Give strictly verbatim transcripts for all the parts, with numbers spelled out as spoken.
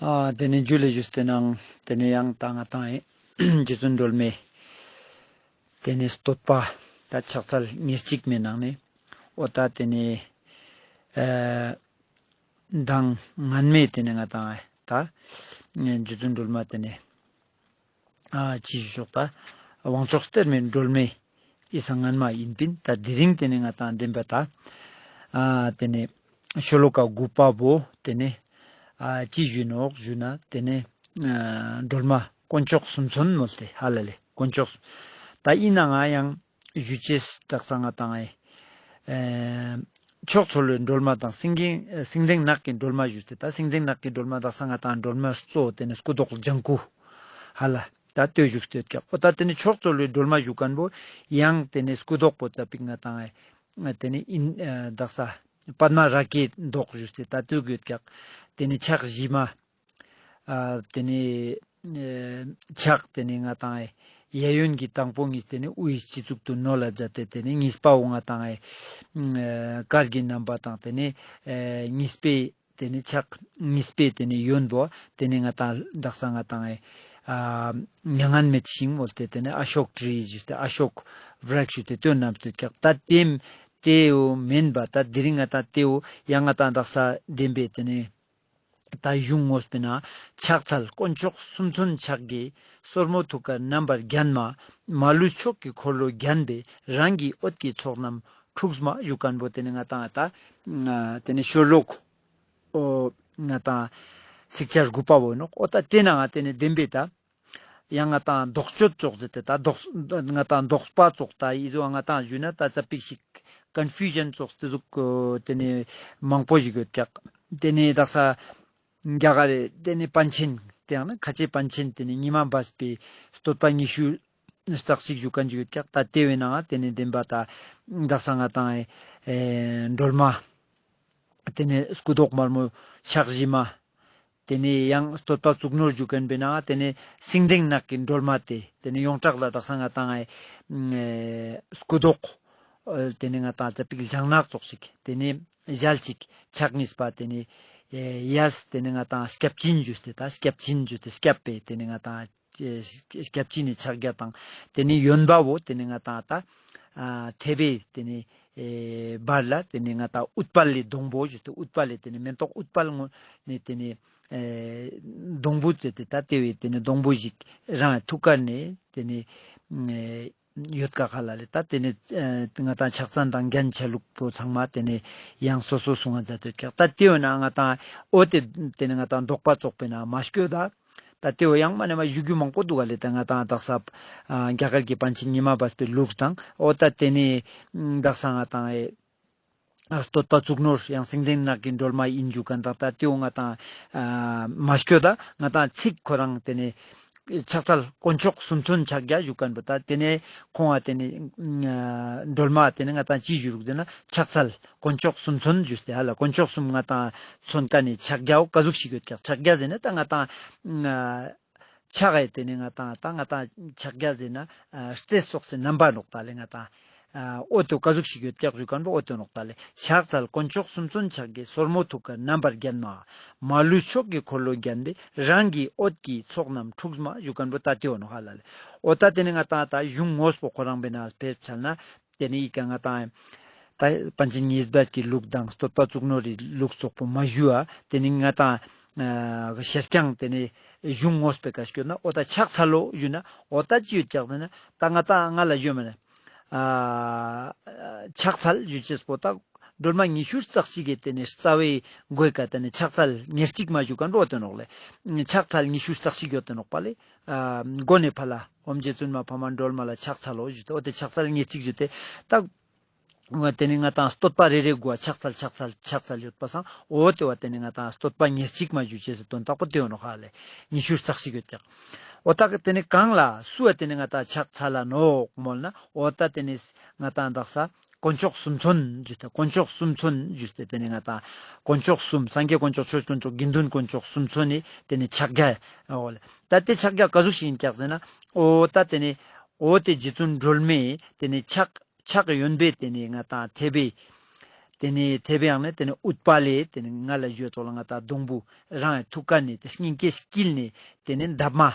ཨ་ཏེ་ནེ་ཇུ་ལེ་ཞུས་ཏེ་ནང་ཏེ་ནེ་ཡང་ད་ང་ཏང་ཨེ་རྗེ་བཙུན་སྒྲོལ་མའི་ཏེ་ནེ་བསྟོད་པ་ད་ཕྱག་འཚལ་ཉེར་གཅིག་མའི་ནང་ནེ་འོ་ད་ཏེ་ནེ་ཨེ་མདང་སྔན་མའི་ཏེ་ནེ་ང་ཏང་ཨེ་ད་རྗེ་བཙུན་སྒྲོལ་མ་ཏེ་ནེ་ཨ་ཅི་ཞུ་ཤོག་ད་དབང་མཆོག་སྟེར་མའི་སྒྲོལ་མའི་ཨི་ས་སྔན་མ་ཨིན་པིན། ད་དེ་རིང་ཏེ་ནེ་ང་ཏང་བདེན་པ་ད་ཨ་ཏེ་ནེ་ཤོ་ལོ་ཀ་དགུ་པ་བོ་ཏེ་ནེ་ཨ་ཅི་ཞུ་ནོག་ཞུ་ན་ཏེ་ནེ་ཨ་སྒྲོལ་མ་དཀོན་མཆོག་གསུམ་མཚོན་མོལ་ཏེ་ཧ་ལ་ལེ་དཀོན་མཆོག་གསུམ། ད་ཨིན་ནའང་ཡང་ཞུ་ཅེས་དག་ས་ང་ཏང་ཨེ་ཨེ་མཆོག་ཚོགས་ལུས་སྒྲོལ་མ་དང་སེང་གེ་ཨེ་སེང་ལྡེང་ནགས་ཀྱི་སྒྲོལ་མ་ཞུས་ཏེ་ད་སེང་ལྡེང་ནགས་ཀྱི་སྒྲོལ་མ་དག་ས་ང་ཏང་སྒྲོལ་མ་གཙོ་བོ་ཏེ་ནེ་སྐུ་མདོག་ལྗང་ཁུ་ཧ་ལ་ད་ལྟོས་བཞུགས་ཏེ་ཡོད་ཀྱག་འོ་ད་ཏེ་ནེ་མཆོག་ཚོགས་ལུས་སྒྲོལ་མ་ཞུ་ཁན་བོ་ཡང་ཏེ་ནེ་སྐུ་མདོག་པོ་ཙ་པིག་ང་ཏང་ཨེ་ཏེ་ནེ་ཨིན་ཨེ་དག་ས་པདྨ་རཱ་གའི་མདོག་ཞུས་ཏེ་ད་ལྟོས་ཡོད་ཀྱག་ཏེ་ནེ་ཕྱག་བཞི་མ་ཨ་ཏེ་ནེ་ཨེ་ཕྱག་ཏེ་ནེ་ང་ཏང་ཨེ་གཡས་གཡོན་གྱི་དང་པོ་གཉིས་ཏེ་ནེ་དབུའི་སྤྱི་གཙུག་ཏུ་ནོར་ལ་མཛད་དེ་ཏེ་ནེ་གཉིས་པའོ་ང་ཏང་ཨེ་ཨེ་གར་གྱི་རྣམ་པ་དང་ཏེ་ནེ་ཨེ་གཉིས་པའི་ཏེ་ནེ་ཕྱག་གཉིས་པའི་ཏེ་ནེ་གཡོན་པོ་ཏེ་ནེ་ང་ཏང་དག་ས་ང་ཏང་ཨེ་ཨ་མྱ་ངན་མེད་ཤིང་མོལ་ཏེ་ཏེ་ནེ་ཨ་ཤོག་ཊྲི་ཞུས་ཏེ་ཨ་ཤོག་བྲག་ཞུས་ཏེ་ཏེའོ་ནམ་སྟོད་ཀྱག་ད་ཏེ་ཏེའོ་མེན་པ་ད་དེ་རིང་ང་ཏང་ཏེའོ་ཡང་ང་ཏང་དག་ས་བདེན་པའི་ཏེ་ནེ་ད་གཞུང་ངོས་པའི་ནང་ཕྱག་འཚལ་དཀོན་མཆོག་གསུམ་མཚོན་ཕྱག་རྒྱའི་སོར་མོ་ཐུགས་ཀར་རྣམ་པར་བརྒྱན་མ། མ་ལུས་མཆོག་གི་འཁོར་ལོ་བརྒྱན་པའི་རང་གི་འོད་ཀྱི་ཚོགས་རྣམས་འཁྲུགས་མ་ཞུ་ཁན་བོ་ཏེ་ནེ་ང་ཏང་ད་ཏེ་ནེ་ཤོ་ལོ་ཀ་འོ་ང་ཏང་ཚིགས་བཅད་དགུ་པ་བོ་ཨིན་ནོག་འོ་ད་ཏེ་ནང་ཏེ་ནེ་བདེན་པའི་ད་ཡང་ང་ཏང་ལྡོག་ཕྱོགས་ཙོགས་ཟེར་ཏེ་ད་ལྡོག་ང་ཏང་ལྡོག་པ་ཙོགས་ད་ཨི་ཟུག་ང་ཏང་ཞུས་ན་ད་ཙ་པིག་ཞིག་ཀོན་ཕུ་ཞན་ཙོགས་ཏེ་ཟུག་ཏེ་ནེ་མང་པོ་ཞིག་ཡོད་ཀྱག་ཏེ་ནེ་དག་ས་རྒྱ་གར་རི་ཏེ་ནེ་པཎ་ཆེན་ཏེ་ཡང་ན་ཁ་ཆེ་པཎ་ཆེན་ཏེ་ནེ་ཉི་མ་སྦས་པའི་བསྟོད་པ་ཉི་ཤུ་རྩ་གཅིག་ཞུ་ཁན་ཞིག་ཡོད་ཀྱག་ད་ཏེ་བོའི་ནང་ཏེ་ནེ་བདེན་པ་ད་དག་ས་ང་ཏང་ཨེ་སྒྲོལ་མ་ཏེ་ནེ་སྐུ་མདོག་དམར་མོ་ཕྱག་བཞི་མ། ཏེ་ནེ་ཡང་བསྟོད་པ་གཙུག་ནོར་ཞུ་ཁན་བོའི་ནང་ཏེ་ནེ་སེང་ལྡེང་ནགས་ཀྱི་སྒྲོལ་མ་ཏེ་ཏེ་ནེ་ཡོངས་གྲགས་ལ་དག་ས་ང་ཏང་ཨེ་སྐུ་མདོག་ཨེ་ཏེ་ནེ་ང་ཏང་ཙ་པིག་ལྗང་ནག་ཙོགས་ཤིག་ཏེ་ནེ་ཞལ་གཅིག་ཕྱག་གཉིས་པ་ཏེ་ནེ་ཨེ་གཡས་ཏེ་ནེ་ང་ཏང་སྐྱབས་སྦྱིན་ཞུས་ཏེ་ད་སྐྱབས་སྦྱིན་ཞུས་ཏེ་སྐྱབས་པའི་ཏེ་ནེ་ང་ཏང་སྐྱབས་སྦྱིན་ནི་ཕྱག་རྒྱ་དང་ཏེ་ནེ་གཡོན་པ་བོ་ཏེ་ནེ་ང་ཏང་ད་ཨ་ཐེ་བའི་ཏེ་ནེ་ཨེ་བར་ལ་ཏེ་ནེ་ང་ཏང་ཨུཏྤལ་ལི་སྡོང་པོ་ཞུས་ཏེ་ཨུཏྤལ་ལི་ཏེ་ནེ་མེ་ཏོག་ཨུཏྤལ་ངོ་ནེ་ཏེ་ནེ་ཨེ་སྡོང་པོ་ཙེ་ཏེ་ད་ཏེ་བའི་ཏེ་ནེ་སྡོང་པོ་ཞིག་རང་ཐུགས་ཀར་ནེ་ཏེ་ནེ་ཨེ་ཡོད་ཀ་ཧ་ལ་ལེ། ད་ཏེ་ནེ་ཨེ་ང་ཏང་ཕྱག་མཚན་དང་རྒྱན་ཆ་ལུགས་པོ་ཚང་མ་ཏེ་ནེ་ཡང་སོ་སོ་གསུང་ང་མཛད་དེ་ཡོད་ཀྱག་ད་ཏེ་བོའི་ནང་ང་ཏང་འོ་ཏེ་ཏེ་ནེ་ང་ཏང་ལྡོག་པ་ཙོགས་པའི་ནང་མ་སྐྱོད་ད། ད་ཏེ་བོ་ཡང་མ་ནེ་མ་ཞུ་རྒྱུ་མང་པོ་འདུག་ག་ལེ། ད་ང་ཏང་དག་ས་ཨ་རྒྱ་གར་གྱི་པཎ་ཆེན་ཉི་མ་སྦས་པའི་ལུགས་དང་འོ་ད་ཏེ་ནེ་དག་ས་ང་ཏང་ཨེ་ཨ་བསྟོད་པ་གཙུག་ནོར་ཡང་སེང་ལྡེང་ནགས་ཀྱི་སྒྲོལ་མ་ཨིན་ཞུ་ཁན་དང་ད་ཏེ་བོ་ང་ཏང་ཨ་མ་སྐྱོད་ད་ང་ཏང་ཚིག་ཁོ་རང་ཏེ་ནེ་ཕྱག་འཚལ་དཀོན་མཆོག་གསུམ་མཚོན་ཕྱག་རྒྱ་ཞུ་ཁན་བོ་ད་ཏེ་ནེ་ཁོང་ང་ཏེ་ནེ་ཨ་སྒྲོལ་མ་ཏེ་ནེ་ང་ཏང་ཅི་ཞུ་རུག་ཟེར་ན་ཕྱག་འཚལ་དཀོན་མཆོག་གསུམ་མཚོན་ཞུས་ཏེ་ཧ་ལ་དཀོན་མཆོག་གསུམ་ང་ཏང་མཚོན་ཀ་ནེ་ཕྱག་རྒྱའོ་ཀ་ཟུག་ཞིག་ཡོད་ཀྱག་ཕྱག་རྒྱ་ཟེར་ན་ད་ང་ཏང་ཨ་ཕྱག་གི་ཏེ་ནེ་ང་ཏང་ད་ང་ཏང་ཕྱག་རྒྱ་ཟེར་ན་ཨ་རྩེ་སོགས་སི་རྣམ་པ་ནོག་ད་ལེ། ང་ཏང་ཨ་འོ་ཏེ་ཀ་ཟུག་ཞིག་ཡོད་ཀྱག་ཞུ་ཁན་བོ་འོ་ཏེ་ནོག་ད་ལེ། ཕྱག་འཚལ་དཀོན་མཆོག་གསུམ་མཚོན་ཕྱག་རྒྱའི་སོར་མོ་ཐུགས་ཀར་རྣམ་པར་བརྒྱན་མ། མ་ལུས་མཆོག་གི་འཁོར་ལོ་བརྒྱན་པའི་རང་གི་འོད་ཀྱི་ཚོགས་རྣམས་འཁྲུགས་མ་ཞུ་ཁན་བོ་ད་ཏེ་བོ་ནོག་ཧ་ལ་ལེ། འོ་ད་ཏེ་ནེ་ང་ཏང་ད་གཞུང་ངོས་པོ་ཁོ་རང་བེ་ན་ཕེབས་ཚར་ན་ཏེ་ནེ་ཨི་ཀ་ང་ཏང་ད་པཎ་ཆེན་ཉིས་བརྒྱ་གི་ལུགས་དང་བསྟོད་པ་གཙུག་ནོར་རི་ལུགས་ཙོགས་པོ་མ་ཞུ་ཨ། ཏེ་ནེ་ང་ཏང་ཨ་ཤེར་རྐྱང་ཏེ་ནེ་གཞུང་ངོས་པོའི་ཀ་སྐྱོད་ན་འོ་ད་ཕྱག་འཚལ་ལོ་ཞུ་ན་འོ་ད་ཅི་ཡོད་ཀྱག་ཟེར་ན་ད་ང་ཏང་ང་ལ་ཞུ་མ་ན་ཨ་ཕྱག་འཚལ་ཞུ་ཅེས་པོ་ད་སྒྲོལ་མ་ཉི་ཤུ་རྩ་གཅིག་གི་ཏེ་ནེ་རྩ་བའི་སྒོའི་ཀ་ཏེ་ནེ་ཕྱག་འཚལ་ཉེར་གཅིག་མ་ཞུ་ཁན་བོ་འོ་ཏེ་ནོག་ལེ། ཕྱག་འཚལ་ཉི་ཤུ་རྩ་གཅིག་ཡོད་ཏེ་ནོག་པ་ལེ། ཨ་མགོ་ནེ་ཕར་ལ་ཨོཾ་རྗེ་བཙུན་མ་འཕགས་མ་སྒྲོལ་མ་ལ་ཕྱག་འཚལ་ལོ་ཞུས་ཏེ་འོ་ཏེ་ཕྱག་འཚལ་ཉེར་གཅིག་ཞུས་ཏེ་ད་ཏེ་ནེ་ང་ཏང་བསྟོད་པ་རེ་རེ་གུ་ཕྱག་འཚལ་ཕྱག་འཚལ་ཕྱག་འཚལ་ཡོད་པ་སང་འོ་ཏེ་བོ་ཏེ་ནེ་ང་ཏང་བསྟོད་པ་ཉེར་གཅིག་མ་ཞུ་ཅེས་སི་དོན་དག་པོ་ཏེ་བོ་ནོག་ཧ་ལེ། ཉི་ཤུ་རྩ་གཅིག་ཡོད་ཀྱག་འོ་ད་ཏེ་ནེ་གང་ལ་སུ་བ་ཏེ་ནེ་ང་ཏང་ཕྱག་འཚལ་ལ་ནོག་མོལ་ན་འོ་ད་ཏེ་ནེ་ང་ཏང་དག་ས་དཀོན་མཆོག་གསུམ་མཚོན་ཞུས་ཏེ་དཀོན་མཆོག་གསུམ་མཚོན་ཞུས་ཏེ་ཏེ་ནེ་ང་ཏང་དཀོན་མཆོག་གསུམ་སངས་རྒྱས་དཀོན་མཆོག་ཆོས་དཀོན་མཆོག་དགེ་འདུན་དཀོན་མཆོག་གསུམ་མཚོན་ནི་ཏེ་ནེ་ཕྱག་རྒྱ་འོ་ལེ། ད་ཏེ་ཕྱག་རྒྱ་ཀ་ཟུག་ཞིག་ཨིན་ཀྱག་ཟེར་ན་འོ་ད་ཏེ་ནེ་འོ་ཏེ་རྗེ་བཙུན་སྒྲོལ་མའི་ཏེ་ནེ་ཕྱག་ཕྱག་གཡོན་པའི་ཏེ་ནེ་ང་ཏང་ཐེ་བའི་ ཏེ་ནེ་ཐེབ་ཡང་ནེ་ཏེ་ནེ་ཨུཏྤལ་ལེ་ཏེ་ནེ་ང་ལ་ཞུ་ཏོག་ལ་ང་ཏང་སྡོང་བུ་རང་ཐུགས་ཀ་ནེ་ཏེ་སྙིང་གའི་དཀྱིལ་ནེ་ཏེ་ནེ་འདབ་མ།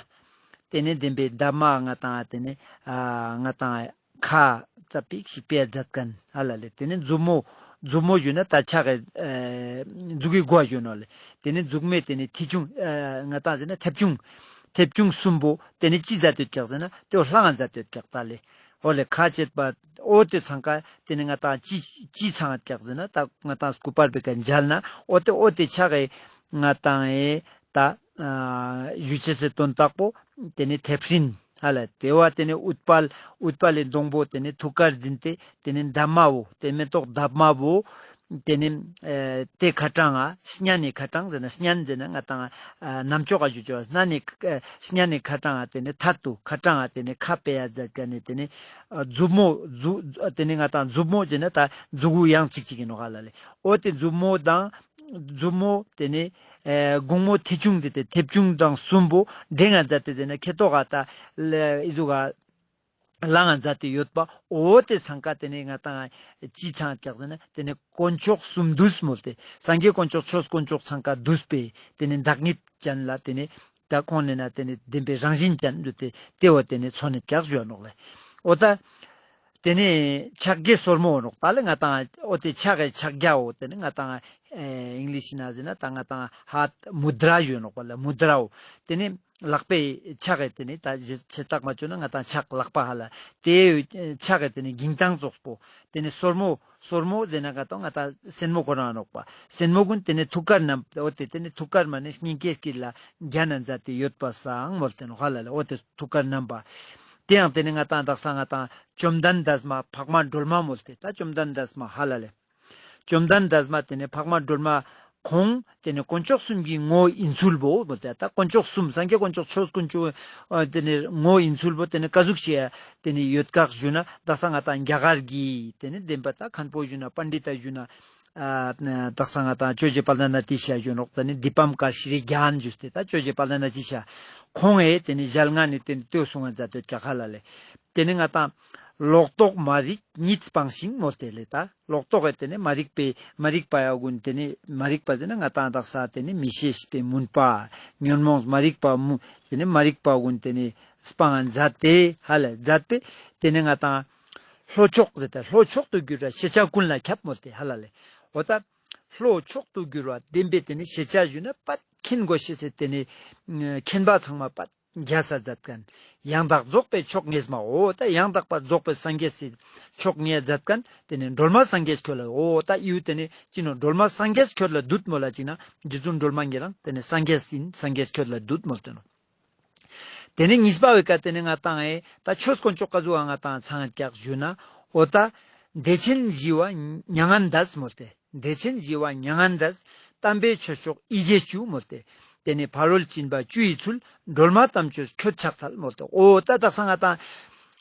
ཏེ་ནེ་བདེན་པའི་འདབ་མ་ང་ཏང་ཏེ་ནེ་ཨ་ང་ཏང་ཁ་ཙ་པིག་ཞིག་པེ་མཛད་ཁན་ཧ་ལ་ལེ། ཏེ་ནེ་མཛུབ་མོ་མཛུབ་མོ་ཞུ་ན་ད་ཕྱག་གི་ཨ་མཛུ་གུའི་མགོ་ཞུ་ནོག་ལེ། ཏེ་ནེ་མཛུབ་མོའི་ཏེ་ནེ་མཐེ་ཆུང་ཨ་ང་ཏང་ཟེར་ན་མཐེབ་ཆུང་མཐེབ་ཆུང་གསུམ་པོ་ཏེ་ནེ་ཅི་མཛད་དེ་ཡོད་ཀྱག་ཟེར་ན་ཏེ་བོ་ལྷང་ང་མཛད་དེ་ཡོད་ཀྱག་ད་ལེ། འོ་ལེ་ཁ་བྱེད་པ་འོ་ཏེ་ཚང་ཀ་ཏེ་ནེ་ང་ཏང་ཅི་ཅི་ཚང་ཀྱག་ཟེར་ན་ད་ང་ཏང་སྐུ་པར་བེ་ཀ་མཇལ་ན་འོ་ཏེ་འོ་ཏེ་ཕྱག་གི་ང་ཏང་ཨེ་ད་ཨ་ཞུ་ཅེས་སི་དོན་དག་པོ་ཏེ་ནེ་མཐེབ་སྲིན་ཧ་ལ་ཏེ་བ་ཏེ་ནེ་ཨུཏྤལ་ཨུཏྤལ་ལི་སྡོང་པོ་ཏེ་ནེ་ཐུགས་ཀར་འཛིན་ཏེ་ཏེ་ནེ་འདབ་མ་བོ་ཏེ་མེ་ཏོག་འདབ་མ་བོ་ཏེ་ནེ་ཨེ་ཏེ་ཁ་ཏང་ང་སྙན་ནི་ཁ་ཏང་ཟེར་ན་སྙན་ཟེར་ན་ང་ཏང་ཨ་ནམ་ཅོག་ག་ཞུ་ཅོ་སྙན་ནི་ཨེ་སྙན་ནི་ཁ་ཏང་ང་ཏེ་ནེ་ཐད་དུ་ཁ་ཏང་ང་ཏེ་ནེ་ཁ་པེ་ཡ་མཛད་ཀ་ནེ་ཏེ་ནེ་ཨ་མཛུབ་མོ་མཛུ་ཏེ་ནེ་ང་ཏང་མཛུབ་མོ་ཟེར་ན་ད་མཛུ་གུ་ཡང་ཅིག་ཅིག་ཨིན་ནོག་ཧ་ལ་ལེ། འོ་ཏེ་མཛུབ་མོ་དང་མཛུབ་མོ་ཏེ་ནེ་ཨེ་གུང་མོ་མཐེ་ཆུང་ཏེ་ཏེ་མཐེབ་ཆུང་དང་གསུམ་པོ་འགྲེང་ང་མཛད་དེ་ཟེར་ན་ཁེ་ཏོག་ག་ད་ལེ་ཨི་ཟུག་ག་ལྷང་ང་མཛད་དེ་ཡོད་པ་འོ་ཏེ་ཚང་ཀ་ཏེ་ནེ་ང་ཏང་ཅི་ཚང་ཀྱག་ཟེར་ན་ཏེ་ནེ་དཀོན་མཆོག་གསུམ་འདུས་མོལ་ཏེ་སངས་རྒྱས་དཀོན་མཆོག་ཆོས་དཀོན་མཆོག་ཚང་ཀ་འདུས་པའི་ཏེ་ནེ་བདག་ཉིད་ཅན་ལ་ཏེ་ནེ་ད་ཁོང་ནེ་ན་ཏེ་ནེ་བདེན་པའི་རང་བཞིན་ཅན་འདུས་ཏེ་ཏེ་བོ་ཏེ་ནེ་མཚོན་ནེ་ཀྱག་ཞུ་ནོག་ལེ། འོ་ད་ཏེ་ནེ་ཕྱག་རྒྱའི་སོར་མོ་འོ་ནོག་ད་ལེ་ང་ཏང་འོ་ཏེ་ཕྱག་གི་ཕྱག་རྒྱའོ་ཏེ་ནེ་ང་ཏང་ཨེ་ཨིང་ལིཤ་ན་ཟེར་ན་ད་ང་ཏང་ཧཱཐ་མུ་དྲ་ཞུ་ནོག་པ་ལེ་མུ་དྲའོ། ཏེ་ནེ་ལག་པའི་ཕྱག་གི་ཏེ་ནེ་ད་ཇི་ཆེ་ཙག་མ་ཅོ་ན་ང་ཏང་ཕྱག་ལག་པ་ཧ་ལ་ཏེ་ཕྱག་གི་ཏེ་ནེ་འགྱིང་ཐང་ཙོགས་པོ་ཏེ་ནེ་སོར་མོ་སོར་མོ་ཟེར་ན་ང་ཏང་ང་ཏང་སེན་མོ་ཁོ་རང་ནོག་པ་སེན་མོ་གུན་ཏེ་ནེ་ཐུགས་ཀར་རྣམ་འོ་ཏེ་ཏེ་ནེ་ཐུགས་ཀར་མ་ནེ་སྙིང་གའི་དཀྱིལ་ལ་རྒྱན་ན་མཛད་དེ་ཡོད་པ་སང་མོལ་ཏེ་ནོག་ཧ་ལ་ལེ། འོ་ཏེ་ཐུགས་ཀར་རྣམ་པ་ཏེ་ཡང་ཏེ་ནེ་ང་ཏང་དག་ས་ང་ཏང་བཅོམ་ལྡན་འདས་མ་འཕགས་མ་སྒྲོལ་མ་མོལ་ཏེ་ད་བཅོམ་ལྡན་འདས་མ་ཧ་ལ་ལེ། བཅོམ་ལྡན་འདས་མ་ཏེ་ནེ་འཕགས་མ་སྒྲོལ་མ་ཁོང་ཏེ་ནེ་དཀོན་མཆོག་གསུམ་གྱི་ངོ་བོ་ཨིན་ཚུལ་བོ་མོལ་ཏེ་ད་དཀོན་མཆོག་གསུམ་སངས་རྒྱས་དཀོན་མཆོག་ཆོས་དཀོན་མཆོག་ཨ་ཏེ་ནེ་ངོ་བོ་ཨིན་ཚུལ་བོ་ཏེ་ནེ་ཀ་ཟུག་ཅིག་ཏེ་ནེ་ཡོད་ཀྱག་ཞུ་ན་དག་ས་ང་ཏང་རྒྱ་གར་གྱི་ཏེ་ནེ་བདེན་པ་ད་མཁན་པོ་ཞུ་ན་པཎྜི་ཏ་ཞུ་ན་ཨ་དག་ས་ང་ཏང་ཇོ་བོ་རྗེ་དཔལ་ལྡན་ཨ་ཏི་ཤ་ཞུ་ནོག་ཏེ་ནེ་དི་པཾ་ཀར་ཤྲི་རྒྱན་ཞུས་ཏེ་ད་ཇོ་བོ་རྗེ་དཔལ་ལྡན་ཨ་ཏི་ཤ་ཁོང་ངི་ཏེ་ནེ་ཞལ་སྔ་ནེ་ཏེ་ནེ་ལྟོས་གསུང་ང་མཛད་དེ་ཡོད་ཀྱག་ཧ་ལ་ལེ། ཏེ་ནེ་ང་ཏང་ལོག་རྟོག་མ་རིག་གཉིད་སྤངས་ཤིང་མོལ་ཏེ་ལེ་ད་ལོག་རྟོག་གི་ཏེ་ནེ་མ་རིག་པའི་མ་རིག་པ་ཡ་གུན་ཏེ་ནེ་མ་རིག་པ་ཟེར་ན་ང་ཏང་དག་ས་ཏེ་ནེ་མི་ཤེས་པའི་མུན་པ་ཉོན་མོངས་མ་རིག་པ་མུ་ཏེ་ནེ་མ་རིག་པ་གུན་ཏེ་ནེ་སྤང་ང་མཛད་དེ་ཧ་ལ་མཛད་པས་ཏེ་ནེ་ང་ཏང་ལྷོ་ཕྱོགས་ཟེར་ཏེ་ལྷོ་ཕྱོགས་སུ་གྱུར་པ་ཤེས་བྱ་ཀུན་ལ་ཁྱབ་མོལ་ཏེ་ཧ་ལ་ལེ། འོ་ད་ལྷོ་ཕྱོགས་སུ་གྱུར་པ་བདེན་པའི་ཏེ་ནེ་ཤེས་བྱ་ཞུ་ན་པད་མཁྱེན་དགོས་ཤེས་སི་ཏེ་ནེ་མཁྱེན་པ་ཚང་མ་པད་རྒྱས་ས་མཛད་ཁན། ཡང་དག་རྫོགས་པའི་མཆོག་བརྙེས་མ། འོ་ད་ཡང་དག་པར་རྫོགས་པའི་སངས་རྒྱས་སི་མཆོག་བརྙེས་མཛད་ཁན། ཏེ་ནེ་སྒྲོལ་མ་སངས་རྒྱས་ཁྱོད་ལ། འོ་ད་ཡུལ་ཏེ་ནེ་ཅི་ནོག་སྒྲོལ་མ་སངས་རྒྱས་ཁྱོད་ལ་འདུད་མོལ་ལ་ཅིག་ན་རྗེ་བཙུན་སྒྲོལ་མ་ཉེ་རང་ཏེ་ནེ་སངས་རྒྱས་ཨིན་སངས་རྒྱས་ཁྱོད་ལ་འདུད་མོལ་ཏེ་ནོག། ཏེ་ནེ་གཉིས་པ་བོའི་ཀ་ཏེ་ནེ་ང་ཏང་ཨེ་ད་ཆོས་དཀོན་མཆོག་ཀ་ཟུག་ང་ཏང་ཚང་ཀྱག་ཞུ་ན་འོ་ད་བདེ་ཆེན་ཞི་བ་མྱ་ངན་འདས་མོལ་ཏེ། བདེ་ཆེན་ཞི་བ་མྱ་ངན་འདས། དམ་པའི་ཆོས་མཆོག་ཡི་གེ་བཅུ་མོལ་ཏེ། ཏེ་ནེ་ཕ་རོལ་ཕྱིན་པ་བཅུ་ཡི་ཚུལ། སྒྲོལ་མ་དམ་ཆོས་ཁྱོད་ཕྱག་འཚལ་མོལ་ཏེ། འོ་ད་དག་ས་ང་ཏང་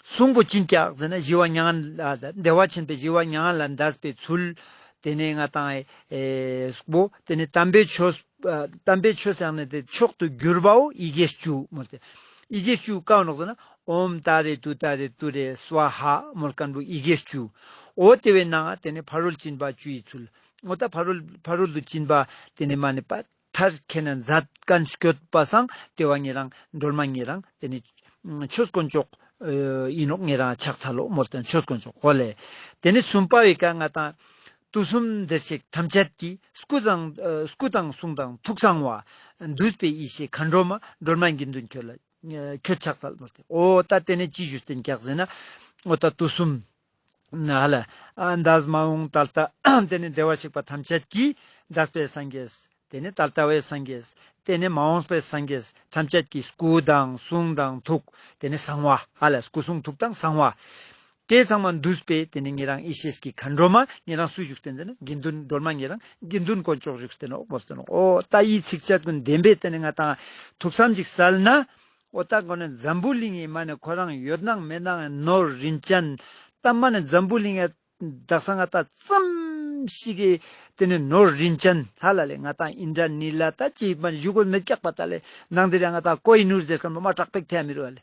གསུང་པོ་ཅི་ཀྱག་ཟེར་ན་ཞི་བ་མྱ་ངན་ལ་བདེ་བ་ཆེན་པོའི་ཞི་བ་མྱ་ངན་ལས་འདས་པའི་ཚུལ། ཏེ་ནེ་ང་ཏང་ཨེ་སྐུ་ཏེ་ནེ་དམ་པའི་ཆོས་དམ་པའི་ཆོས་ཟེར་ནེ་ཏེ་མཆོག་ཏུ་གྱུར་པའོ་ཡི་གེ་བཅུ་མོལ་ཏེ། ཡི་གེ་བཅུ་ཀ་བོ་ནོག་ཟེར་ན་ཨོཾ་ཏཱ་རེ་ཏུཏྟཱ་རེ་ཏུ་རེ་སྭཱ་ཧཱ་མོལ་ཁན་བོ་ཡི་གེ་བཅུ། འོ་ཏེ་བོའི་ནང་ང་ཏེ་ནེ་ཕ་རོལ་ཕྱིན་པ་བཅུ་ཡི་ཚུལ། འོ་ད་ཕ་རོལ་ཕ་རོལ་ཏུ་ཕྱིན་པ་ཏེ་ནེ་མ་ནེ་པ་མཐར་ཁྱེན་ན་མཛད་ཁན་སྐྱོད་པ་སང་ཏེ་བོ་ཉེ་རང་སྒྲོལ་མ་ཉེ་རང་ཏེ་ནེ་ཆོས་དཀོན་མཆོག་ཨིན་ནོག་ཉེ་རང་ཕྱག་འཚལ་ལོ་མོལ་ཏེ་ཆོས་དཀོན་མཆོག་འོ་ལེ། ཏེ་ནེ་གསུམ་པ་བོའི་ཀ་ང་ཏང་དུས་གསུམ་བདེར་གཤེགས་ཐམས་ཅད་ཀྱི། སྐུ་དང་ཨ་སྐུ་དང་གསུང་དང་ཐུགས་གསང་བ། འདུས་པའི་ཡེ་ཤེས་མཁའ་འགྲོ་མ། སྒྲོལ་མ་དགེ་འདུན་ཁྱོད་ལ་ཨ་ཁྱོད་ཕྱག་འཚལ་མོལ་ཏེ། འོ་ད་ཏེ་ནེ་ཅི་ཞུས་ཏེ་ཀྱག་ཟེར་ན་འོ་ད་དུས་གསུམ་ན་ཧ་ལ་ཨ་འདས་མ་འོངས་ད་ལྟ་ཏེ་ནེ་བདེ་བར་གཤེགས་པ་ཐམས་ཅད་ཀྱི་འདས་པའི་སངས་རྒྱས་ཏེ་ནེ་ད་ལྟ་བའི་སངས་རྒྱས་ཏེ་ནེ་མ་འོངས་པའི་སངས་རྒྱས་ཐམས་ཅད་ཀྱི་སྐུ་དང་གསུང་དང་ཐུགས་ཏེ་ནེ་གསང་བ་ཧ་ལ་སྐུ་གསུང་ཐུགས་དང་གསང་བ། ཏེ་ཚང་མ་འདུས་པའི་ཏེ་ནེ་ཉེ་རང་ཡེ་ཤེས་ཀྱི་མཁའ་འགྲོ་མ་ཉེ་རང་སུ་བཞུགས་ཏེ་ཟེར་ན་དགེ་འདུན་སྒྲོལ་མ་ཉེ་རང་དགེ་འདུན་དཀོན་མཆོག་བཞུགས་ཏེ་ནོག་མོལ་ཏེ་ནོག། འོ་ད་ཡི་ཚིགས་བཅད་གུན་བདེན་པའི་ཏེ་ནེ་ང་ཏང་ཐུགས་བསམ་ཅིག་གསལ་ན་འོ་ད་གོ་ནེ་འཛམ་བུ་གླིང་ངི་མ་ནེ་ཁོ་རང་ཡོད་ནང་མེད་ནང་ནོར་རིན་ཅན་ད་མ་ནེ་འཛམ་བུ་གླིང་ངི་དག་ས་ང་ཏང་ཙམ་ཞིག་གི་ཏེ་ནེ་ནོར་རིན་ཅན་ཧ་ལ་ལེ་ང་ཏང་ཨིན་དྲ་ནི་ལ་ད་ཅི་མ་ནེ་ཞུ་དགོས་མེད་ཀྱག་པ་ད་ལེ་ནང་ཏེ་ར་ང་ཏང་ཀོ་ཧི་ནུར་ཟེར་ཁན་བོ་མ་དྲག་པེག་ཐེ་མི་རུ་ལེ།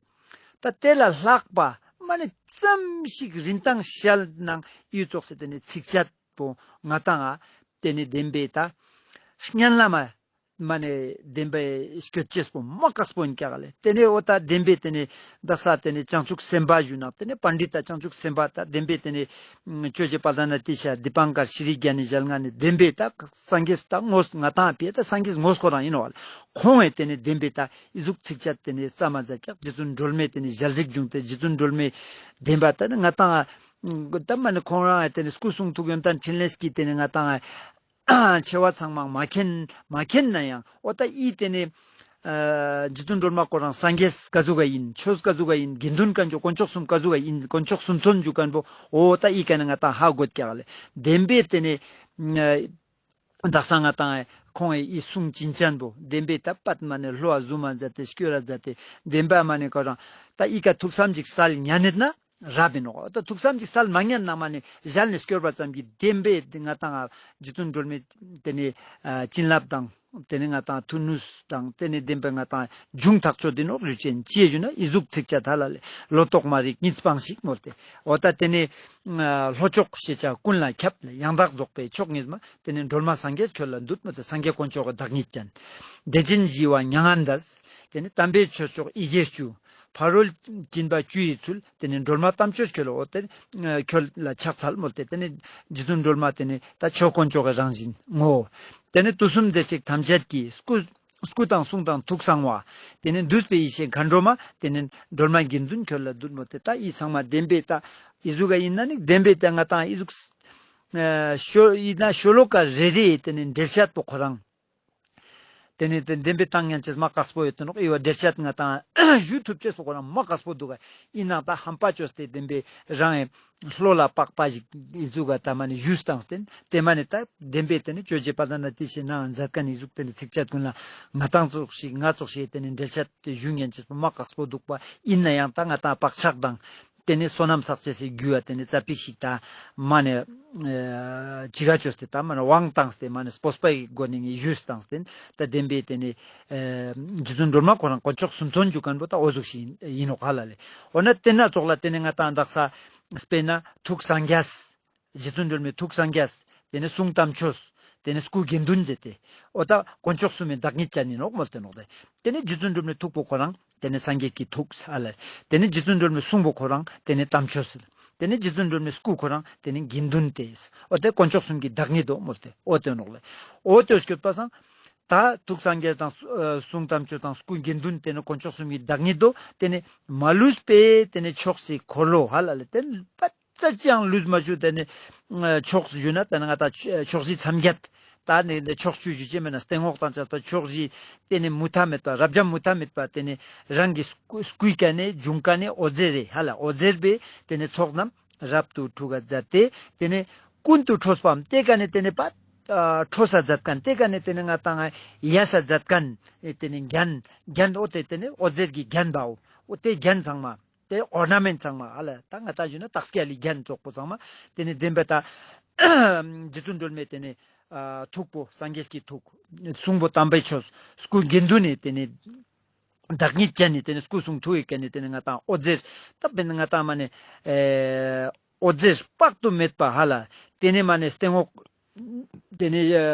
ད་ཏེ་ལ་ལྷག་པ་མ་ནེ་ཙམ་ཞིག་རིན་ཐང་ཞལ་ནང་ཡུལ་ཙོགས་སེ་ཏེ་ནེ་ཚིགས་བཅད་ པོ་ང་ཏང་ང་ཏེ་ནེ་བདེན་པའི་ད་སྙན་ལམ་མ་ནེ་བདེན་པའི་སྐྱོད་ཅེས་པོ་མ་ཀགས་པོ་ཨིན་ཀྱག་ལེ། ཏེ་ནེ་འོ་ད་བདེན་པའི་ཏེ་ནེ་དག་ས་ཏེ་ནེ་བྱང་ཆུབ་སེམས་དཔའ་ཞུ་ན་ཏེ་ནེ་པཎྜི་ཏ་བྱང་ཆུབ་སེམས་དཔའ་ད་བདེན་པའི་ཏེ་ནེ་ཆོས་རྗེ་དཔལ་ལྡན་ཨ་ཏི་ཤ་དི་པཾ་ཀར་ཤྲཱི་ཛྙཱ་ནི་ཞལ་སྔ་ནེ་བདེན་པའི་ད་སངས་རྒྱས་ད་དངོས་ང་ཏང་ཕི་ད་སངས་རྒྱས་དངོས་ཁོ་རང་ཨིན་ནོག་ལེ། ཁོང་ངི་ཏེ་ནེ་བདེན་པའི་ད་ཨི་ཟུག་ཚིགས་བཅད་ཏེ་ནེ་རྩོམ་མཛད་ཀྱག་རྗེ་བཙུན་སྒྲོལ་མའི་ཏེ་ནེ་ཞལ་གཟིགས་བྱུང་སྟེ་རྗེ་བཙུན་སྒྲོལ་མའི་བདེན་པ་ད་ནི་ང་ཏང་ད་མ་ནེ་ཁོང་རང་ཏེ་ནེ་སྐུ་གསུང་ཐུགས་ཡོན་ཏན་ཕྲིན་ལས་ཀྱི་ཏེ་ནེ་ང་ཏང་ཆེ་བ་ཚང་མ་མ་མཁྱེན་མ་མཁྱེན་ན་ཡང་འོ་ད་ཨི་ཏེ་ནེ་ཨ་རྗེ་བཙུན་སྒྲོལ་མ་ཁོ་རང་སངས་རྒྱས་ཀ་ཟུག་ག་ཨིན། ཆོས་ཀ་ཟུག་ག་ཨིན། དགེ་འདུན་དཀོན་མཆོག་དཀོན་མཆོག་གསུམ་ཀ་ཟུག་ག་ཨིན། དཀོན་མཆོག་གསུམ་མཚོན་ཞུ་མཁན་པོ་འོ་ད་ཨི་ཀ་ནེ་ང་ཏང་ཧ་གོ་ཀྱག་ལེ། བདེན་པའི་ཏེ་ནེ་ཨ་དག་ས་ང་ཏང་ཁོང་ངི་ཨི་གསུང་བྱིན་ཅན་པོ་བདེན་པའི་ད་པད་མ་ནེ་ལྷོ་བ་ཟུམ་མ་མཛད་དེ་སྐྱོར་ར་མཛད་དེ་བདེན་པ་མ་ནེ་ཁོ་རང་ད་ཨི་ཀ་ཐུགས་བསམ་ཅིག་སལ་ཉན་ནེད་ན་རབ་ཨིན་ནོག་ད་ཐུགས་བསམ་ཅིག་སལ་མ་ཉན་ན་མ་ནེ་ཞལ་ནེ་སྐྱོར་བ་ཙམ་གྱི་བདེན་པའི་ང་ཏང་རྗེ་བཙུན་སྒྲོལ་མའི་ཏེ་ནེ་ཨ་བྱིན་རླབས་དང་ཏེ་ནེ་ང་ཏང་མཐུ་ནུས་དང་ཏེ་ནེ་བདེན་པའི་ང་ཏང་འབྱུང་ཐག་ཆོད་དེ་ནོག་ཞུ་ཅན་ཅི་ཞུ་ན་ཨི་ཟུག་ཚིགས་བཅད་ད་ལ་ལེ་ལོ་ཏོག་མ་རིག་གཉིས་སྤངས་ཤིག་མོལ་ཏེ་འོ་ད་ཏེ་ནེ་ལྷོ་ཕྱོགས་ཤེས་བྱ་ཀུན་ལ་ཁྱབ་ཡང་དག་རྫོགས་པའི་མཆོག་ཉིད་མ། ཏེ་ནེ་སྒྲོལ་མ་སངས་རྒྱས་ཁྱོད་ལ་འདུད་མོལ་ཏེ་སངས་རྒྱས་དཀོན་མཆོག་གི་བདག་ཉིད་ཅན། བདེ་ཆེན་ཞི་བ་མྱ་ངན་འདས། ཏེ་ནེ་དམ་པའི་ཆོས་མཆོག་ཡི་གེ་བཅུ། ཕ་རོལ་སྦྱིན་པ་བཅུ་ཡི་ཚུལ། ཏེ་ནེ་སྒྲོལ་མ་དམ་ཆོས་ཁྱོད་ལ་འོ་ཏེ་ཁྱོད་ལ་ཕྱག་འཚལ་མོལ་ཏེ་ཏེ་ནེ་རྗེ་བཙུན་སྒྲོལ་མ་ཏེ་ནེ་ད་ཆོས་དཀོན་མཆོག་གི་རང་བཞིན་ངོ་། ཏེ་ནེ་དུས་གསུམ་བདེ་གཤེགས་ཐམས་ཅད་ཀྱི་སྐུ་སྐུ་དང་གསུང་དང་ཐུགས་གསང་བ། ཏེ་ནེ་འདུས་པའི་ཡེ་ཤེས་མཁའ་འགྲོ་མ། ཏེ་ནེ་སྒྲོལ་མ་དགེ་འདུན་ཁྱོད་ལ་འདུད་མོལ་ཏེ་ད་ཨི་ཚང་མ་བདེན་པའི་ད་ཨི་ཟུག་ག་ཨིན་ན་ནི་བདེན་པའི་ད་ང་ཏང་ཨི་ཟུག་ཨ་ཤོ་ཨིན་ན་ཤོ་ལོ་ཀ་རེ་རེ་ཏེ་ནེ་འགྲེལ་བཤད་པོ་ཁོ་རང་ཏེ་ནེ་ཏེ་བདེན་པའི་བཏང་ཉན་ཅེས་མ་ཀགས་པོ་ཡོད་དེ་ནོག་ཨི་བ་འགྲེལ་བཤད་ང་ཏང་ཞུ་ཐུབ་ཅེས་པོ་ཁོ་རང་མ་ཀགས་པོ་འདུག་ག་ཨིན་ན་ད་ཧམ་པ་ཅོས་ཏེ་བདེན་པའི་རང་ཨེ་བློ་ལ་དཔག་པ་ཞིག་ཨི་ཟུག་ག་ད་མ་ནེ་ཞུས་བཏང་སྟེ་ཏེ་མ་ནེ་ད་བདེན་པའི་ཏེ་ནེ་ཆོས་རྗེ་དཔལ་ལྡན་ཨ་ཏི་ཤའི་ནང་མཛད་མཁན་ཨི་ཟུག་ཏེ་ནེ་ཚིགས་བཅད་ཀུན་ལ་ང་ཏང་ཙོགས་ཤིག་ང་ཙོགས་ཤིག་ཏེ་ནེ་འགྲེལ་བཤད་ཏེ་ཞུ་ཉན་ཅེས་པོ་མ་ཀགས་པོ་འདུག་པ་ཨིན་ན་ཡང་ད་ང་ཏང་བག་ཆགས་དང་ཏེ་ནེ་བསོད་ནམས་བསགས་ཅེས་སི་རྒྱུ་བ་ཏེ་ནེ་ཙ་པིག་ཞིག་ད་མ་ནེ་ཨ་ཅི་ག་ཅོས་ཏེ་ད་མ་ནེ་དབང་བཏང་སྟེ་མ་ནེ་སྤོབས་པའི་སྒོ་ནེ་ངས་ཞུས་བཏང་སྟེ་ད་བདེན་པའི་ཏེ་ནེ་ཨ་རྗེ་བཙུན་སྒྲོལ་མ་ཁོ་རང་དཀོན་མཆོག་གསུམ་མཚོན་ཞུ་མཁན་པོ་ད་འོ་ཟུག་ཞིག་ཨིན་ནོག་ཧ་ལ་ལེ། འོ་ན་ཏེ་ན་ཙོགས་ལ་ཏེ་ནེ་ང་ཏང་དག་ས་དཔེར་ན་ཐུགས་སངས་རྒྱས། རྗེ་བཙུན་སྒྲོལ་མའི་ཐུགས་སངས་རྒྱས། ཏེ་ནེ་གསུང་དམ་ཆོས། ཏེ་ནེ་སྐུ་དགེ་འདུན་ཟེར་ཏེ། འོ་ད་དཀོན་མཆོག་གསུམ་མའི་བདག་ཉིད་ཅན་ཨིན་ནོག་མོལ་ཏེ་ནོག་ཏེ། ཏེ་ནེ་རྗེ་བཙུན་སྒྲོལ་མའི་ཐུགས་པོ་ཁོ་རང་ཏེ་ནེ་སངས་རྒྱས་ཀྱི་ཐུགས་ཨ་ལ། ཏེ་ནེ་རྗེ་བཙུན་སྒྲོལ་མའི་གསུང་པོ་ཁོ་རང་ཏེ་ནེ་དམ་ཆོས་ཟེར། ཏེ་ནེ་རྗེ་བཙུན་སྒྲོལ་མའི་སྐུ་ཁོ་རང་ཏེ་ནེ་དགེ་འདུན་ཏེ། འོ་ཏེ་དཀོན་མཆོག་གསུམ་གྱི་བདག་ཉིད་དོ་མོལ་ཏེ་འོ་ཏེ་ནོག་ལེ། འོ་ཏེ་སྐྱོད་པ་སང་། ད་ཐུགས་སངས་རྒྱས་དང་ཨ་གསུང་དམ་ཆོས་དང་སྐུ་དགེ་འདུན་ཏེ་ནེ་དཀོན་མཆོག་གསུམ་གྱི་བདག་ཉིད་དོ་ཏེ་ནེ་མ་ལུས་པའི་ཏེ་ནེ་ཕྱོགས་སི་འཁོར་ལོ་ཧ་ལ་ལེ་ཏེ་ནེ་པ། ཙ་ཅིའང་ལུས་མ་ཞུ་ཏེ་ནེ་ཕྱོགས་ཞུ་ན་ཏེ་ནེ་ང་ཏང་ཕྱོགས་བཞི་མཚམས་བརྒྱད། ད་ནི་ཕྱོགས་བཅུ་ཞུ་ཅེས་མེད་ན་སྟེང་འོག་དང་བཅས་པ་ཕྱོགས་བཞི་ཏེ་ནེ་མུ་མཐའ་མེད་པ་རབ་འབྱམས་མུ་མཐའ་མེད་པ་ཏེ་ནེ་རང་གི་སྐུ་སྐུའི་ཀ་ནེ་འབྱུང་ཀ་ནེ་འོད་ཟེར་རེ་ཧ་ལ་འོད་ཟེར་པའི་ཏེ་ནེ་ཚོགས་རྣམས་རབ་ཏུ་འཁྲུགས་པ་མཛད་དེ་ཏེ་ནེ་ཀུན་ཏུ་ཁྲོས་པའམ་ཏེ་ཀ་ནེ་ཏེ་ནེ་པ་ཁྲོས་ས་མཛད་མཁན་ཏེ་ཀ་ནེ་ཏེ་ནེ་ང་ཏང་ཡས་ས་མཛད་མཁན་ཏེ་ནེ་རྒྱན་རྒྱན་འོ་ཏེ་ཏེ་ནེ་འོད་ཟེར་གྱི་རྒྱན་པའོ་འོ་ཏེ་རྒྱན་ཚང་མ། ཏེ་ཨོར་ན་མེན་ཊ་ཚང་མ་ཧ་ལ་ད་ང་ཏང་ཞུ་ན་རྟགས་སྐྱ་ལི་རྒྱན་ཙོགས་པོ་ཚང་མ་ཏེ་ནེ་བདེན་པ་ད་རྗེ་བཙུན་སྒྲོལ་མའི་ཏེ་ནེ་ཨ་ཐུགས་པོ་སངས་རྒྱས་ཀྱི་ཐུགས་གསུང་པོ་དམ་པའི་ཆོས་སྐུ་དགེ་འདུན་ནི་ཏེ་ནེ་བདག་ཉིད་ཅན་ནི་ཏེ་ནེ་སྐུ་གསུང་ཐུགས་ཀྱི་ཀ་ནེ་ཏེ་ནེ་ང་ཏང་འོད་ཟེར་ད་བེན་ང་ཏང་མ་ནེ་ཨེ་འོད་ཟེར་དཔག་ཏུ་མེད་པ་ཧ་ལ་ཏེ་ནེ་མ་ནེ་སྟེང་འོག་ཏེ་ནེ་ཨ་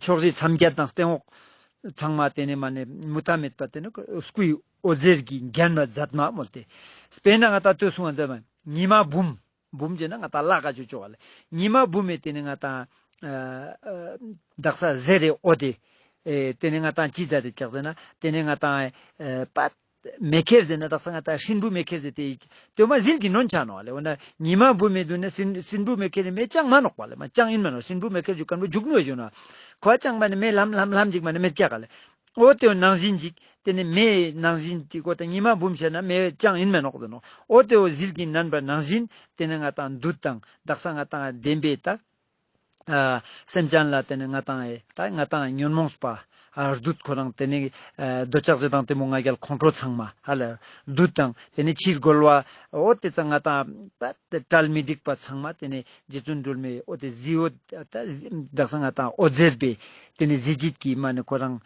ཕྱོགས་བཞི་མཚམས་བརྒྱད་དང་སྟེང་འོག་ཚང་མ་ཏེ་ནེ་མ་ནེ་མུ་མཐའ་མེད་པ་ཏེ་ནེ་སྐུའི་འོད་ཟེར་གྱི་རྒྱན་མ་མཛད་མ་མོལ་ཏེ། དཔེར་ན་ང་ཏང་ལྟོས་སོང་ང་མཛད་མ་ཉི་མ་འབུམ་འབུམ་ཅེ་ན་ང་ཏང་ལ་ཀ་ཅོ་ཅོ་བ་ལེ་ཉི་མ་འབུམ་མེ་ཏེ་ནེ་ང་ཏང་ཨ་ཨ་དག་ས་ཟེར་རེ་འོ་ཏེ་ཨེ་ཏེ་ནེ་ང་ཏང་ཅི་མཛད་དེ་ཀྱག་ཟེར་ན་ཏེ་ནེ་ང་ཏང་ཨེ་པ། མེ་ཁྱེར་ཟེར་ན་དག་ས་ང་ཏང་སྲིན་བུ་མེ་ཁྱེར་ཟེར་ཏེ་ཏེ་མ་ཟིལ་གྱིས་གནོན་ཆ་ནོག་ལེ། འོ་ན་ཉི་མ་འབུམ་མེ་དུན་ན་སྲིན་སྲིན་བུ་མེ་ཁྱེར་མེ་ཅང་མ་ནོག་པ་ལེ། མ་ཅང་ཨིན་མ་ནོག། སྲིན་བུ་མེ་ཁྱེར་ཞུ་མཁན་པོ་འཇུག་ནུ་ཞུ་ན་ཁོ་ཅང་མ་ནེ་མེ་ལམ་ལམ་ལམ་ཅིག་མ་ནེ་མེད་ཀྱག་ལེ། འོ་ཏེ་ནང་བཞིན་ཅིག་ཏེ་ནེ་མེ་ནང་བཞིན་ཅིག་འོ་ཏེ་ཉི་མ་འབུམ་ཤར་ན་མེ་ཅང་ཨིན་མ་ནོག་ཟེར་ནོག། འོ་ཏེ་འོ་ཟིལ་གྱིས་གནོན་པ་ནང་བཞིན་ཏེ་ནེ་ང་ཏང་བདུད་དང་དག་ས་ང་ཏང་བདེན་པའི་ད། ཨ་སེམས་ཅན་ལ་ཏེ་ནེ་ང་ཏང་ཨེ་ད་ང་ཏང་ཉོན་མོངས་པ་ཨ་བདུད་ཁོ་རང་ཏེ་ནེ་ཨ་འདོད་ཆགས་ཞེ་སྡང་གཏི་མུག་ང་རྒྱལ་ཁོང་ཁྲོ་ཚང་མ་ཧ་ལ་བདུད་དང་ཏེ་ནེ་ཕྱིར་རྒོལ་བ་འོ་ཏེ་ད་ང་ཏང་པ་ཏེ་བྲལ་མི་འགྲིག་པ་ཚང་མ་ཏེ་ནེ་རྗེ་བཙུན་སྒྲོལ་མའི་འོ་ཏེ་གཟི་འོད་ད་དག་ས་ང་ཏང་འོད་ཟེར་པའི་ཏེ་ནེ་གཟི་བརྗིད་ཀྱི་མ་ནེ་ཁོ་རང་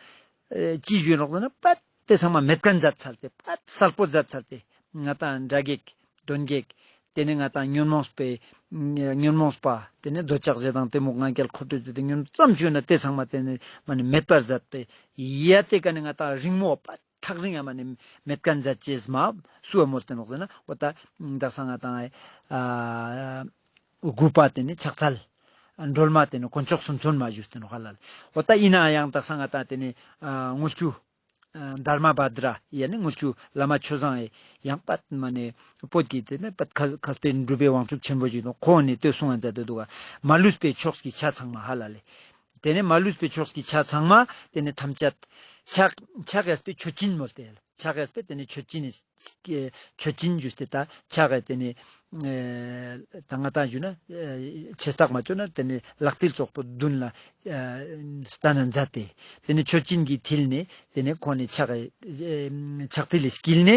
ཨེ་ཅི་ཞུ་ནོག་ཟེར་ན་པ་ཏེ་ཚང་མ་མེད་མཁན་མཛད་ཚར་ཏེ་པ་གསལ་པོ་མཛད་ཚར་ཏེ་ང་ཏང་དགྲ་བགེགས་གདོན་བགེགས་ ཏེ་ནེ་ང་ཏང་ཉོན་མོངས་པའི་ཉོན་མོངས་པ་ཏེ་ནེ་འདོད་ཆགས་ཞེ་སྡང་གཏི་མུག་ང་རྒྱལ་འཁོར་དུ་ཏེ་ཉོན་ཙམ་ཞུ་ན་ཏེ་ཚང་མ་ཏེ་ནེ་མ་ནེ་མེད་པར་མཛད་དེ་ཡ་ཏེ་ཀ་ནེ་ང་ཏང་རིང་མོ་བ་ཐག་རིང་ཡ་མ་ནེ་མེད་ཁན་མཛད་ཅེས་མ་སུ་བ་མོལ་ཏེ་ནོག་ཟེར་ན་འོ་ད་དག་ས་ང་ཏང་ཨ་དགུ་པ་ཏེ་ནེ་ཕྱག་འཚལ་སྒྲོལ་མ་ཏེ་ནེ་དཀོན་མཆོག་གསུམ་མཚོན་མ་ཞུས་ཏེ་ནོག་ཧ་ལ་ལེ། འོ་ད་ཨིན་ན་ཡང་དག་ས་ང་ཏང་ཏེ་ནེ་ཨ་དངུལ་ཆུ་ཨ་དྷརྨ་བྷ་དྲ་ཡ་ནི་དངུལ་ཆུ་བླ་མ་ཆོས་བཟང་ཡི་ཡང་པད་མ་ནེ་བོད་ཀྱི་ཏེ་ནེ་པད་མཁས་པའི་འབྲུག་པའི་དབང་ཕྱུག་ཆེན་པོ་ཞིག་ནོག། ཁོང་ནི་ལྟོས་གསུང་ང་མཛད་དེ་འདུག་ག། མ་ལུས་པའི་ཕྱོགས་ཀྱི་ཆ་ཚང་མ་ཧ་ལ་ལེ། ཏེ་ནེ་མ་ལུས་པའི་ཕྱོགས་ཀྱི་ཆ་ཚང་མ་ཏེ་ནེ་ཐམས་ཅད་ཕྱག་ཕྱག་གཡས་པའི་མཆོད་སྦྱིན་མོལ་ཏེ་ལེ། ཕྱག་གཡས་པའི་ཏེ་ནེ་མཆོད་སྦྱིན་ནི་མཆོད་སྦྱིན་ཞུས་ཏེ་ད་ཕྱག་གཡས་ཏེ་ནེ་ཨེ་ད་ང་ཏང་ཞུ་ན་ཨེ་ཆེ་རྟགས་མ་ཆོད་ན་ཏེ་ནེ་ལག་མཐིལ་ཙོགས་པོ་མདུན་ལ་ཨེ་སྟན་ན་མཛད་དེ་ཏེ་ནེ་མཆོད་སྦྱིན་གྱི་མཐིལ་ནེ་ཏེ་ནེ་ཁོང་ནི་ཕྱག་གཡས་ཨེ་ཕྱག་མཐིལ་ལས་དཀྱིལ་ནེ་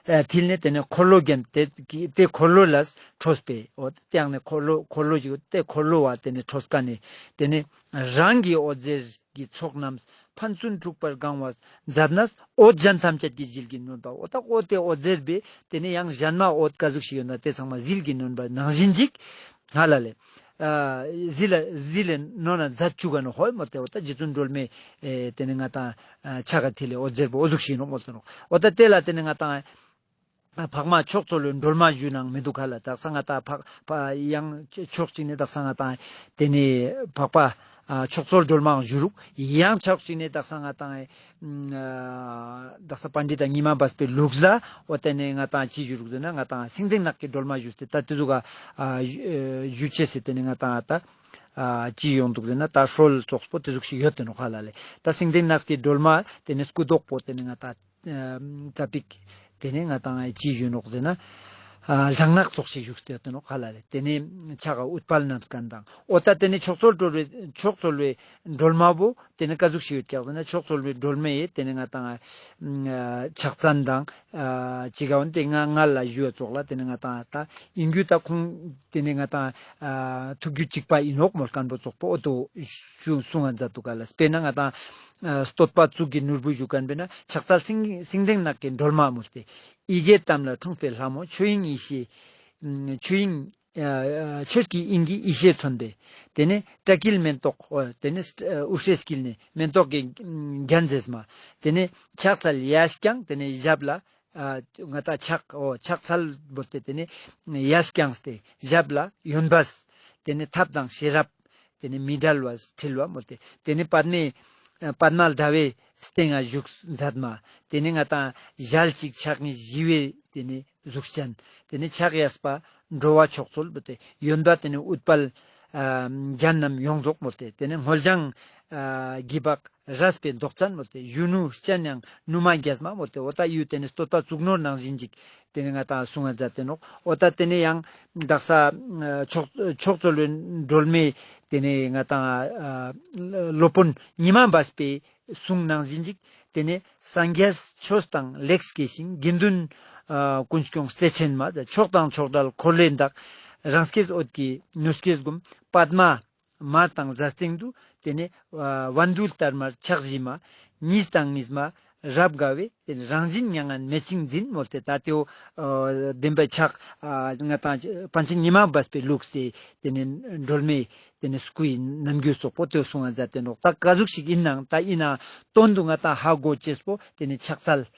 ཨེ་མཐིལ་ནེ་ཏེ་ནེ་འཁོར་ལོ་བརྒྱན་ཏེ་ཏེ་འཁོར་ལོ་ལ་ཁྲོས་པའི་འོ་ཏེ་ཡང་ནེ་འཁོར་ལོ་འཁོར་ལོ་ཞིག་ཏེ་འཁོར་ལོ་བ་ཏེ་ནེ་ཁྲོས་ཀ་ནེ་ཏེ་ནེ་རང་གི་འོད་ཟེར་གྱི་ཚོགས་རྣམས་ཕན་ཚུན་འཁྲུག་པར་གང་བ་མཛད་ནས་འོད་གཞན་ཐམས་ཅད་ཀྱི་ཟིལ་གྱིས་གནོན་པ། འོ་ད་འོ་ཏེ་འོད་ཟེར་བས་ཏེ་ནེ་ཡང་གཞན་མ་འོད་ཀ་ཟུག་ཞིག་ཡོད་ན་ཏེ་ཚང་མ་ཟིལ་གྱིས་གནོན་པ་ནང་བཞིན་ཅིག་ཧ་ལ་ལེ། ཨ་ཟིལ་ལ་ཟིལ་ལ་གནོན་ན་མཛད་བཅུག་ག་ནོག་ཧོ་མོལ་ཏེ། འོ་ད་རྗེ་བཙུན་སྒྲོལ་མའི་ཨེ་ཏེ་ནེ་ང་ཏང་ཨ་ཕྱག་གི་མཐིལ་ལས་འོད་ཟེར་པོ་འོ་ཟུག་ཞིག་ནོག་མོལ་ཏེ་ནོག། འོ་ད་ཏེ་ལ་ཏེ་ནེ་ང་ཏང་ཨ་འཕགས་མ་མཆོག་རྫོགས་ལྷའི་སྒྲོལ་མ་ཞུ་ནང་མི་འདུག་ག་ལེ། དག་ས་ང་ཏང་འཕགས་པ་ཡང་ཕྱོགས་གཅིག་ནེ་དག་ས་ང་ཏང་ཏེ་ནེ་འཕགས་པ་ཨ་མཆོག་རྫོགས་ལྷའི་སྒྲོལ་མའང་ཞུ་རུག། ཡང་ཕྱོགས་གཅིག་ནེ་དག་ས་ང་ཏང་ཨ་དག་ས་པཎྜི་ཏ་ཉི་མ་སྦས་པའི་ལུགས་ལ་འོ་ཏེ་ནེ་ང་ཏང་ཅི་ཞུ་རུག་ཟེར་ན་ང་ཏང་སེང་ལྡེང་ནགས་ཀྱི་སྒྲོལ་མ་ཞུས་ཏེ་ད་ཏེ་ཟུག་ག་ཨ་ཞུ་ཅེས་ཟེར་ཏེ་ནེ་ང་ཏང་ད་ཨ་ཅི་ཡོང་འདུག་ཟེར་ན་ད་སྲོལ་ཙོགས་པོ་ཏེ་ཟུག་ཞིག་ཡོད་དེ་ནོག་ཧ་ལ་ལེ། ད་སེང་ལྡེང་ནགས་ཀྱི་སྒྲོལ་མ་ཏེ་ནེ་སྐུ་མདོག་པོ་ཏེ་ནེ་ང་ཏང་ཙ་པིག་ཏེ་ནེ་ང་ཏང་ཅི་ཞུ་ནོག་ཟེར་ན་ཨ་ལྗང་ནག་ཙོགས་ཤིག་བཞུགས་ཏེ་ཡོད་དེ་ནོག་ཧ་ལ་ལེ། ཏེ་ནེ་ཕྱག་ག་ཨུཏྤལ་བསྣམས་ཁན་དང་འོ་ད་ཏེ་ནེ་མཆོག་རྫོགས་སྒྲོལ་བའི་མཆོག་རྫོགས་ལྷའི་སྒྲོལ་མ་བོ་ཏེ་ནེ་ཀ་ཟུག་ཞིག་ཡོད་ཀྱག་ཟེར་ན་མཆོག་རྫོགས་ལྷའི་སྒྲོལ་མ་ཡི་ཏེ་ནེ་ང་ཏང་ཨ་ཕྱག་མཚན་དང་ཨ་ཅི་ག་འོན་ཏེ་ང་ང་ལ་ཞུ་བ་ཙོགས་ལ་ཏེ་ནེ་ང་ཏང་ད་ཨིན་རྒྱུ་ད་ཁོང་ཏེ་ནེ་ང་ཏང་ཨ་ཐུགས་རྒྱུད་གཅིག་པ་ཨིན་ནོག་མོལ་ཁན་པོ་ཙོགས་པོ་འོ་ཏོ་ཞུ་གསུང་ང་མཛད་འདུག་ག་ལེ། དཔེར་ན་ང་ཏང་ཨ་བསྟོད་པ་གཙུག་གི་ནོར་བུ་ཞུ་ཁན་པོ་ན་ཕྱག་འཚལ་སེང་སེང་ལྡེང་ནགས་ཀྱི་སྒྲོལ་མ་མོལ་ཏེ། ཡི་གེ་གཏམས་ལ་འཁྲུངས་པའི་ལྷ་མོ། ཆོས་དབྱིངས་ཡེ་ཤེས་ཆོས་དབྱིངས་ཨ་ཆོས་ཀྱི་དབྱིངས་ཀྱི་ཡེ་ཤེས་མཚོན་པའི། ཏེ་ནེ་བཀྲ་དཀྱིལ་མེ་ཏོག་འོ་ཏེ་ནེ་དབུ་སྐྲའི་དཀྱིལ་ནེ་མེ་ཏོག་གི་རྒྱན་མཛེས་མ། ཏེ་ནེ་ཕྱག་འཚལ་ཡ་རྐྱང་ཏེ་ནེ་ཞབས་ལ་ཨ་ང་ཏང་ཕྱག་འོ་ཕྱག་འཚལ་བོ་ཏེ་ཏེ་ནེ་ཡ་རྐྱང་སྟེ་ཞབས་ལ་ཡོན་སྦས་ཏེ་ནེ་ཐབས་དང་ཤེས་རབ་ཏེ་ནེ་མི་འབྲལ་བ་འཁྲིལ་བ་མོལ་ཏེ། ཏེ་ནེ་པདྨའི་ཨ་པདྨ་ཟླ་བའི་སྟེང་ང་བཞུགས་མཛད་མ། ཏེ་ནེ་ང་ཏང་ཞལ་གཅིག་ཕྱག་གཉིས་ཞི་བའི་ཏེ་ནེ་གཟུགས་ཅན། ཏེ་ནེ་ཕྱག་གཡས་པ་འགྲོ་བ་མཆོག་སྩོལ་བོ་ཏེ། གཡོན་པ་ཏེ་ནེ་ཨུཏྤལ་ཨ་རྒྱན་རྣམས་ཡོངས་རྫོགས་མོལ་ཏེ། ཏེ་ནེ་སྔོ་ལྗང་ཨ་གྱི་བག་རས་པའི་མདོག་ཅན་མོལ་ཏེ། གཞོན་ནུ་སྤྱན་ཡང་ནུ་མ་རྒྱས་མ་མོལ་ཏེ། འོ་ད་ཡུལ་ཏེ་ནེ་བསྟོད་པ་གཙུག་ནོར་ནང་བཞིན་ཅིག་ཏེ་ནེ་ང་ཏང་གསུང་ང་མཛད་དེ་ནོག། འོ་ད་ཏེ་ནེ་ཡང་དག་ས་མཆོག་མཆོག་རྫོགས་ལྷའི་སྒྲོལ་མའི་ཏེ་ནེ་ང་ཏང་ཨ་སློབ་དཔོན་ཉི་མ་སྦས་པའི་གསུང་ནང་བཞིན་ཅིག། ཏེ་ནེ་སངས་རྒྱས་ཆོས་དང་ལེགས་སྐྱེས་ཤིང་། དགེ་འདུན་ཨ་ཀུན་སྐྱོང་བརྩེ་ཆེན་མ། མཆོག་དང་མཆོག་བྲལ་འཁོར་ལོའི་བདག། རང་སྐྱེས་འོད་ཀྱི་ནུ་རྐེད་བསྒོམ། པདྨ་དམར་དང་ཟས་སྟེང་དུ། ཏེ་ནེ་ཨ་བན་དྷུ་ལྟར་དམར་ཕྱག་བཞི་མ། གཉིས་དང་གཉིས་མ་རབ་དགའ་བའི། ཏེ་ནེ་རང་བཞིན་མྱ་ངན་མེད་ཅིང་འཛིན་མོལ་ཏེ། ད་ཏེའོ་ཨ་བདེན་པའི་ཕྱག་ཨ་ང་ཏང་པཎ་ཆེན་ཉི་མ་སྦས་པའི་ལུགས་སེ་ཏེ་ནེ་སྒྲོལ་མའི་ཏེ་ནེ་སྐུའི་རྣམ་འགྱུར་ཙོགས་པོ་ཏེའོ་གསུང་ང་མཛད་དེ་ནོག། ད་ཀ་ཟུག་ཞིག་ཨིན་ནའང་ད་ཨིན་ན་དོན་དུ་ང་ཏང་ཧ་གོ་ཅེས་པོ་ཏེ་ནེ་ཕྱག་འཚལ་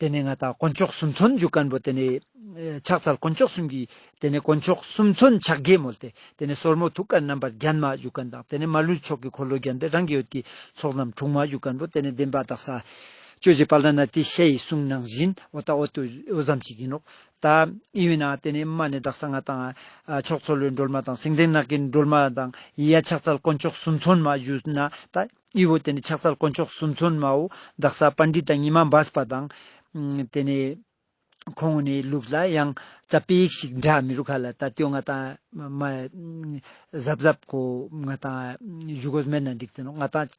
ཏེ་ནེ་ང་ཏང་དཀོན་མཆོག་གསུམ་མཚོན་ཞུ་ཁན་པོ་ཏེ་ནེ་ཨེ་ཕྱག་འཚལ་དཀོན་མཆོག་གསུམ་གྱི་ཏེ་ནེ་དཀོན་མཆོག་གསུམ་མཚོན་ཕྱག་རྒྱས་མོལ་ཏེ། ཏེ་ནེ་སོར་མོ་ཐུགས་ཀར་རྣམ་པར་བརྒྱན་མ་ཞུ་ཁན་དང་། ཏེ་ནེ་མ་ལུས་མཆོག་གི་འཁོར་ལོ་བརྒྱན་ཏེ་རང་གི་འོད་ཀྱི་ཚོགས་རྣམས་འཁྲུངས་མ་ཞུ་ཁན་པོ་ཏེ་ནེ་བདེན་པ་དག་ས་ཇོ་བོ་རྗེ་དཔལ་ལྡན་ཨ་ཏི་ཤའི་གསུང་ནང་བཞིན་འོ་ད་འོ་ཏོ་འོ་ཙམ་ཞིག་ཨིན་ནོག། ད་ཨིན་ན་ཏེ་ནེ་མ་ནེ་དག་ས་ང་ཏང་ཨ་མཆོག་རྫོགས་ལྷའི་སྒྲོལ་མ་དང་སེང་ལྡེང་ནགས་ཀྱི་སྒྲོལ་མ་དང་ཡ་ཕྱག་འཚལ་དཀོན་མཆོག་གསུམ་མཚོན་མ་ཞུ་ན་ད་ཨི་བོ་ཏེ་ནེ་ཕྱག་འཚལ་དཀོན་མཆོག་གསུམ་མཚོན་མའོ་དག་ས་པཎྜི་ཏ་ཉི་མ་སྦས་པ་དང་ཏེ་ནེ་ཁོང་ནི་ལུགས་ལ་ཡང་ཙ་པིག་ཞིག་འདྲ་མི་རུག་ཧ་ལ། ད་ཏེའོ་ང་ཏང་མ་གཟབ་གཟབ་ཁོ་ང་ཏང་ཞུ་དགོས་མེད་ན་འགྲིག་ཏེ་ནོག། ང་ཏང་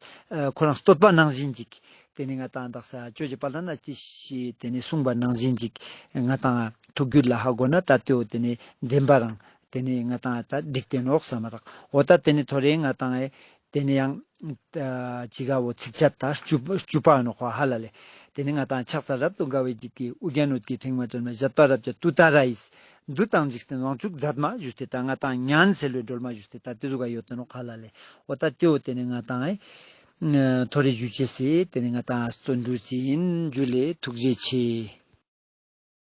ཁོ་རང་བསྟོད་པ་ནང་བཞིན་ཅིག་ཏེ་ནེ་ང་ཏང་དག་ས་ཇོ་བོ་རྗེ་དཔལ་ལྡན་ཨ་ཏི་ཤའི་ཏེ་ནེ་གསུངས་པ་ནང་བཞིན་ཅིག་ང་ཏང་ཐུགས་རྒྱུད་ལ་ཧ་གོ་ན་ད་ཏེའོ་ཏེ་ནེ་བདེན་པ་རང་ཏེ་ནེ་ང་ཏང་ད་འགྲིག་ཏེ་ནོག་བསམ་མ་རག། འོ་ད་ཏེ་ནེ་ཐོ་རེ་ང་ཏང་ཨེ་ཏེ་ནེ་ཡང་ ཅི་ག་བོ་ཚིགས་བཅད་དང་བཅུ་བཅུ་པ་ནོག་ཧ་ལ་ལེ། ཏེ་ནེ་ང་ཏང་ཕྱག་འཚལ་རབ་ཏུ་དགའ་བའི་བརྒྱུད་ཀྱིས། ཨུ་རྒྱན་ཨུཏྤལ་གྱི་ཕྲེང་བ་དྲངས་ནས། བཞད་པ་རབ་བརྒྱ་ཏུ་ཏཱ་ར་ཡིས། འདུད་དང་འཇིག་རྟེན་དབང་ཕྱུག་མཛད་མ་ཞུས་ཏེ་ད་ང་ཏང་ཉན་སེལ་བའི་སྒྲོལ་མ་ཞུས་ཏེ་ད་ཏེ་ཟུག་ག་ཡོད་ཏེ་ནོག་ཧ་ལ་ལེ། འོ་ད་ཏེ་བོ་ཏེ་ནེ་ང་ཏང་ཨེ་ཐོ་རེ་ཞུ་ཅེས་སི་ཏེ་ནེ་ང་ཏང་བརྩོན་འགྲུས་ཅི་ཨིན། ཇུ་ལེ། ཐུགས་རྗེ་ཆེ།